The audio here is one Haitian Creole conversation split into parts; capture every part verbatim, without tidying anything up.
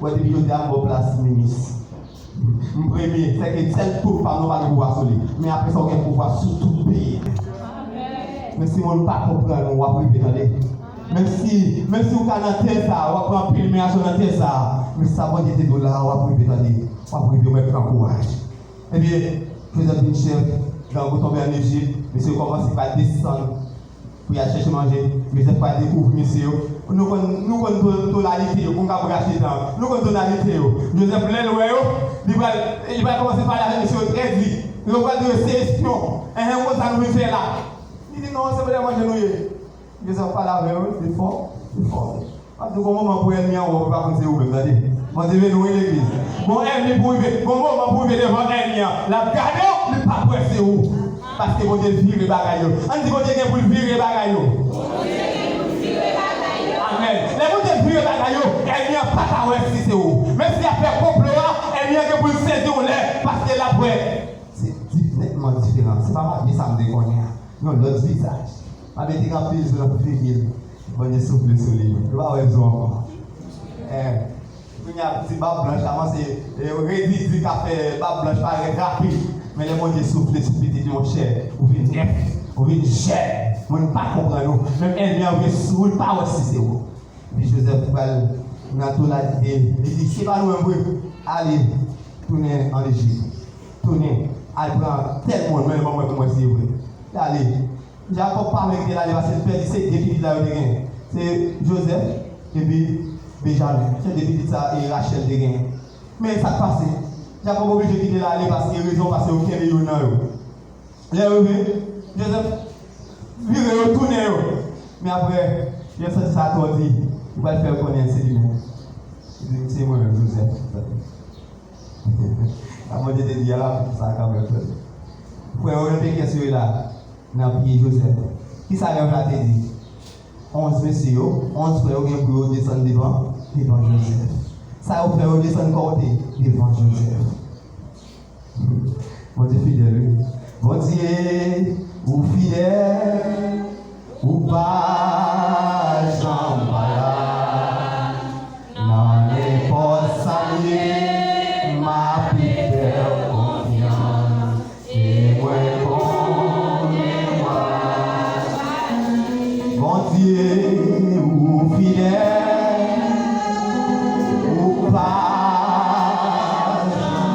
Wè, depi jodi a, m ba w plas minis. M premye, sèke sèl twoup pa m nan pa gen pouvwa sou li. Men apre sa, w gen pouvwa sou tout peyi a. Men si moun pa konprann ou, w ap rive, tande. Menm si, menm si w ka nan tè sa a, w ap pran anpil imiyasyon nan tè sa a. Men sa Bondye te di w la a, w ap rive, tande. W ap rive, w mèt pran kouraj. Ebyen, Jozèf vin chèf, gang yo tonbe ann Ejip, mesye yo kòmanse pa desann pou y al chèche manje. Jozèf pral dekouvri mesye yo. Nou konn, nou konn to, tonalite yo, pou m ka brache tan. Nou konn tonalite yo. Jozèf, lè l wè yo, li pral, li pral kòmanse pale avèk mesye yo trè di. Yo pral di yo se espyon. Enhen, konsa nou vin fè la. Li di, non, se vòlè manje nou ye. Jozèf pale avè yo, li fò, li fò. M ap di w, gon moman pou ènmi an wè w, ou pa konn se ou menm, tande. Bondye beni w, wi, legliz. Gon ènmi pou rive, gon moman pou rive devan ènmi an. L ap gade w, li p ap wè se ou. Paske Bondye vire bagay yo. Ann di Bondye gen pou l vire bagay yo. Amèn. Lè Bondye vire bagay yo, ènmi an pa ka wè si se ou. Menm si y ap fè konplo a, ènmi an gen pou l sezi yon lè, paske l ap wè. Se di-, nètman diferan. Se pa mabye sa m te konnen an. Yon lòt vizaj. Mabye te gen anpil zo nan figi l. Bondye soufle sou li. Yo pa wè zo ankò. Eh, kounye a, ti bab blanch la, kòmanse, eh, redi di ka fè bab blanch parèt rapid. Men lè Bondye soufle sou pitit li, monchè, ou vin nèf, ou vin jèn. Moun pa konprann ou. Menm ènmi an vin sou ou, l pa wè si se ou. Epi Jozèf pral nan tonalite, li di, se pa nou menm vre, ale, tounen ann Ejip. Tounen, al pran tèl moun, men ban mwen pou mwen si e vre. Li ale. Jakòb pa vle kite l ale paske l pèdi se de pitit la yo te gen. Se Jozèf epi Benjamen. Se de pitit sa e Rachèl te gen. Men sa k pase? Jakòb oblije kite l ale paske rezon paske yo kenbe youn nan yo. Lè yo rive, Jozèf vire yo, tounen yo. Men apre, lè yo santi sa twò di, li pral fè yo konnen se li menm. Li di, se mwen menm, Jozèf. Sa Bondye te di a la, sa kanmenm, tande. Frè yo, nan peryòd yo la, nan pye Jozèf. Kisa rèv la te di? Onz mesye yo, onz frè yo gen pou yo desann devan, devan Jozèf. Sa yo fè yo desann kote? Devan Jozèf. Bondye fidèl, wi. Bondye, ou fidèl, ou pa janm pa la. Nan nenpòt sa m ye, m ape fè w konfyans. E mwen konnen w ap Bondye, ou fidèl, ou pa janm.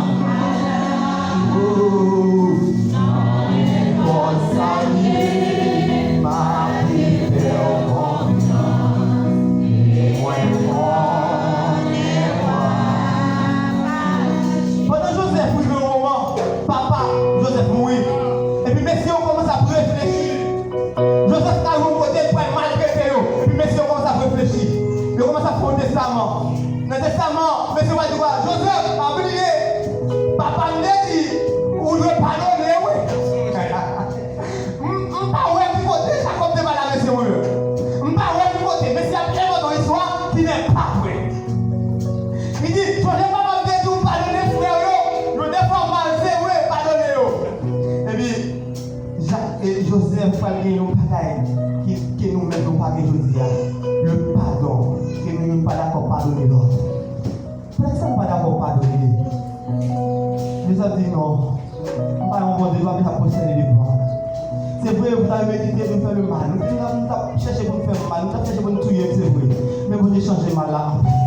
Nan nenpòt sa l ye, m ape fè w konfyans. E mwen konnen w ap Pandan Jozèf rive yon moman, papa Jozèf mouri. Epi mesye yo kòmanse ap reflechi. Jozèf ka yon kote, li pral maltrete yo. Epi mesye yo kòmanse ap reflechi. Yo kòmanse ap fè yon testaman. Nan testaman, mesye yo pral di kwa? Jozèf, pa bliye, papa m te di, ou dwe padone, wi. M, m pa wè ki kote Jakòb te pale a mesye mwen yo. M pa wè ki kote, mesye ap envante yon istwa ki nèpa vre. Li di, sonje papa m te di w padone frè w yo, yo te fè w mal, se vre, padone yo. Epi, Jak, e, Jozèf pral gen yon bagay ki, ke nou menm nou pa gen jodi a. Le padon, ke nou youn pa dakò padone lòt. Poutèt sa m pa dakò padone. Jozèf di non. M pa yon Bondye, m pa vin ap pwostène devan. Se vre, nou ta remedite, nou fè le mal. Nou te, nou t ap chèche pou nou fè m mal, nou t ap chèche pou nou touye m, se vre. Men Bondye chanje mal la an byen.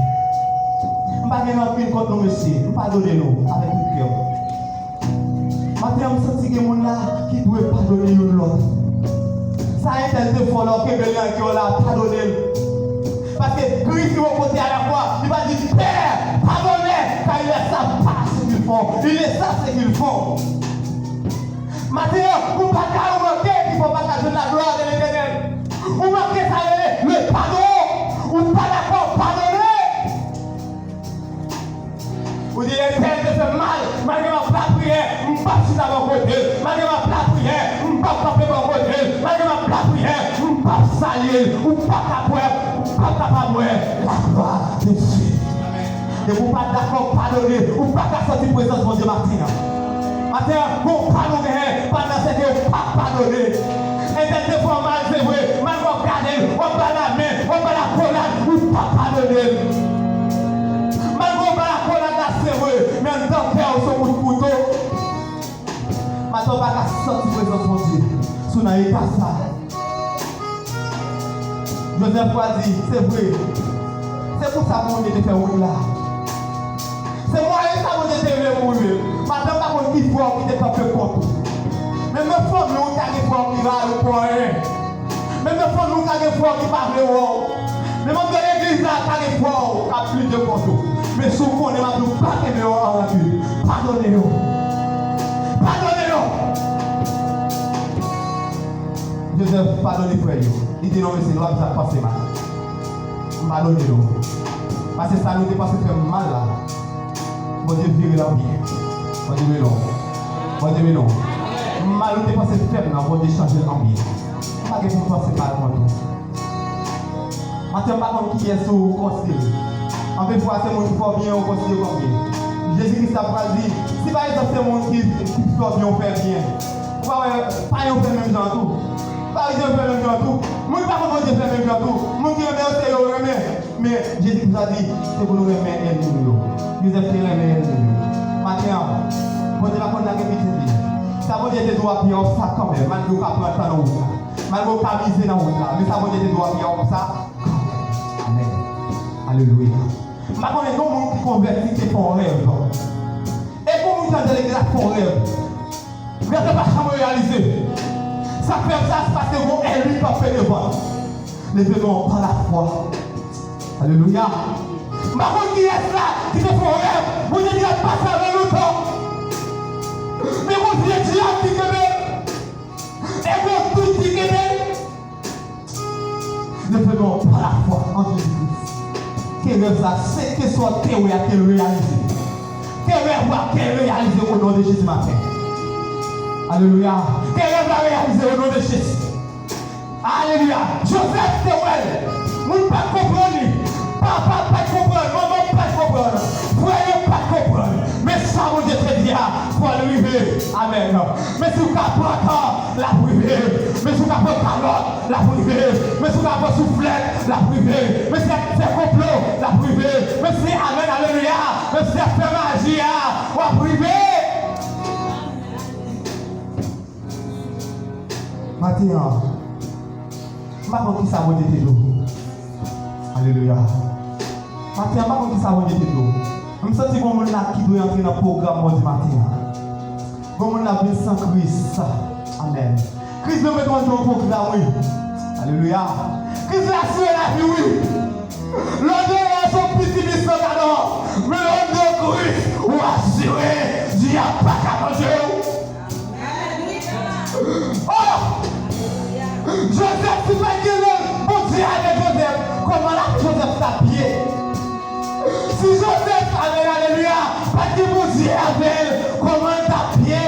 M pa gen rankin kont nou, mesye. M padone nou avèk tout kè m. Maten an, m santi gen moun la ki dwe padone youn lòt. Sa entèl te fè w la, w kenbe l nan kè w la, padone l. Paske Kris li yon kote alafwa, li pa di, Père, pardonne, car ils ne savent pas ce qu'ils font. Ils ne savent ce qu'ils font. Maten an, ou pa ka, ou manke ki fè w pa ka jwenn laglwa de Letènèl. Ou manke sa rele le pardon. Ou pa dakò padone. Ou di, Letènèl te fè m mal, malgre m ap lapriyè, m p ap chita bò kote l, malgre m ap lapriyè, m p ap kanpe bò kote l, malgre m ap lapriyè, m p ap salye l. Ou pa ka wè, ou pa kapab wè laglwa de Dye. Depi w pa dakò padone, ou pa ka santi prezans Bondye maten an. Maten an, gon pa nou genyen, pandan se ke w pa padone. Entèl te fè w mal, se vre, malgre w ap gade l, w ap ba l lamen, w ap ba l akolad, ou pa padone l. Malgre Ou pa ka santi prezans Bondye si w nan eta sa. Jozèf va di, se vre. Se pou sa Bondye te fè wout la. Se mwayen sa Bondye te vle pou w rive. Maten, m pa konn ki frè w ki te kanpe kont ou. Menm nan fanmi w, ta gen frè w ki rayi w pou anyen. Menm nan fanmi w, ta gen frè w ki pa vle wè w. Menm anndan legliz la, ta gen frè w k ap plede kont ou. Men si w konnen, m ap di w, pa kenbe yo an rankin. Padone yo. Padone yo. Jozèf padone frè l yo. Li di, non, mesye, nou pa bezwen ap panse mal. M padone nou. Paske sa nou te panse fè m mal la, Bondye vire l an byen. Bondye beni w. Bondye beni w. Mal ou te panse fè m nan, Bondye chanje l an byen. M pa gen pou m panse mal kont ou. Maten, m pa konn kiyès ou konsidere. Anpil fwa, se moun ki fè w byen, ou konsidere kòm byen. Jezi Kris la pral di, si pa egzanp se moun ki, ki fè w byen, ou fè byen. Ou pa wè, payen yo fè menm jan tou. Farizyen yo fè menm jan tou. Moun ki pa konn Bondye fè menm jan tou. Moun ki renmen yo, se yo renmen. Men, Jezi Kris la di, se pou nou renmen ènmi nou yo. Jozèf te renmen ènmi l yo. Maten an, Bondye pa konn lage pitit li. Sa Bondye te di w ap fè w sa kanmenm, malgre w ka pran tan nan wout la. Malgre w ka mize nan wout la, men sa Bondye te di w ap fè w sa. Amèn. Alelouya. M pa konnen gen yon moun ki konvèti te fè yon rèv. E pou moun ki anndan legliz la fè yon rèv. Rèv la pa janm reyalize. Sa k fè sa, se paske yon ènmi kanpe devan l. Leve men w pa lafwa. Alelouya. M pa konn kiyès la ki te fè yon rèv. Bondye di l ap pase avè l lontan. Men gon vye dyab ki kenbe l. E gon dout ki kenbe l. Leve men w pa lafwa an Jezi Kris. Ke rèv sa, se ke sa w te wè a, ke l reyalize. Ke rèv ou a, ke l reyalize o non de Jezi maten. Alelouya. Ke rèv la reyalize o non de Jezi. Alelouya. Jozèf te wè l. Moun pa t konprann li. Papa pa t konprann, manman pa t konprann, frè yo pa t konprann. Men sa Bondye te di a, pral rive. Amèn. Men si w ka pran tan, l ap rive. Men si w ka pran kalòt, l ap rive. Men si w ka pran souflèt, l ap rive. Men si w ap fè konplo, l ap rive. Men si, amèn, alelouya, men si w ap fè maji a, w ap rive. Maten an, m pa konn kisa Bondye te di w. Alelouya. Maten an, m pa konn kisa Bondye te di w. M santi gon moun la ki dwe antre nan pwogram Bondye maten an. Gon moun la vin san Kris. Amèn. Kris vle mete w nan yon pwogram, wi. Alelouya. Kris vle asire lavi w, wi. Lè w deyò, se yon pitit misyon gadò. Men lè w anndan Kris, ou asire, dyab pa ka manje w. Oh! Jozèf, si pa t gen Bondye avèk Jozèf, kòman lavi Jozèf t ap ye? Si Jozèf, amèn, alelouya, pa t gen Bondye avè l, kòman l t ap ye?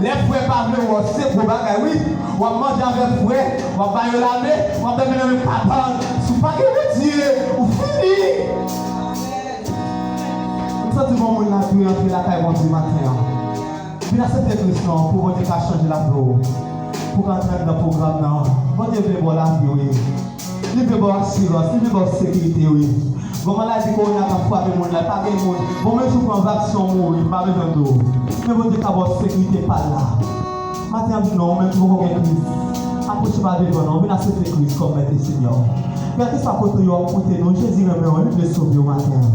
Lè frè pa vle wè w, se gwo bagay, wi. W ap manje avèk frè, w ap ba yo lamen, w ap dòmi nan menm kabann. Si w pa gen Bondye, ou fini. M santi gon moun la dwe antre lakay Bondye maten an. Vin aksepte Kris non, pou Bondye ka chanje lavi w. Pou w ka antre anndan pwogram nan. Bondye vle ba w lavi, wi. Li vle ba w asirans, li vle ba w sekirite, wi. Bon, maladi kowona k ap frape moun la, pa gen moun. Bon, menm si w pran vaksen, w mouri, m pa bezwen di w. Men Bondye ka ba w sekirite pa l la. Maten an, vin non, ou menm ki poko gen Kris. Apwoche pa devan non, vin aksepte Kris kòm Mèt e Senyè w. Kèlkeswa kote w ye, w ap koute nou, Jezi renmen w, li vle sove w maten an.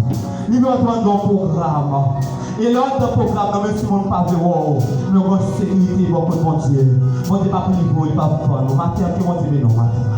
Li vle antre anndan yon pwogram. E lè w anndan pwogram nan, menm si moun pa vle wè w, men w gen sekirite bò kot Bondye. Bondye p ap limen w, li p ap vann ou. Maten an, ke Bondye beni w maten an.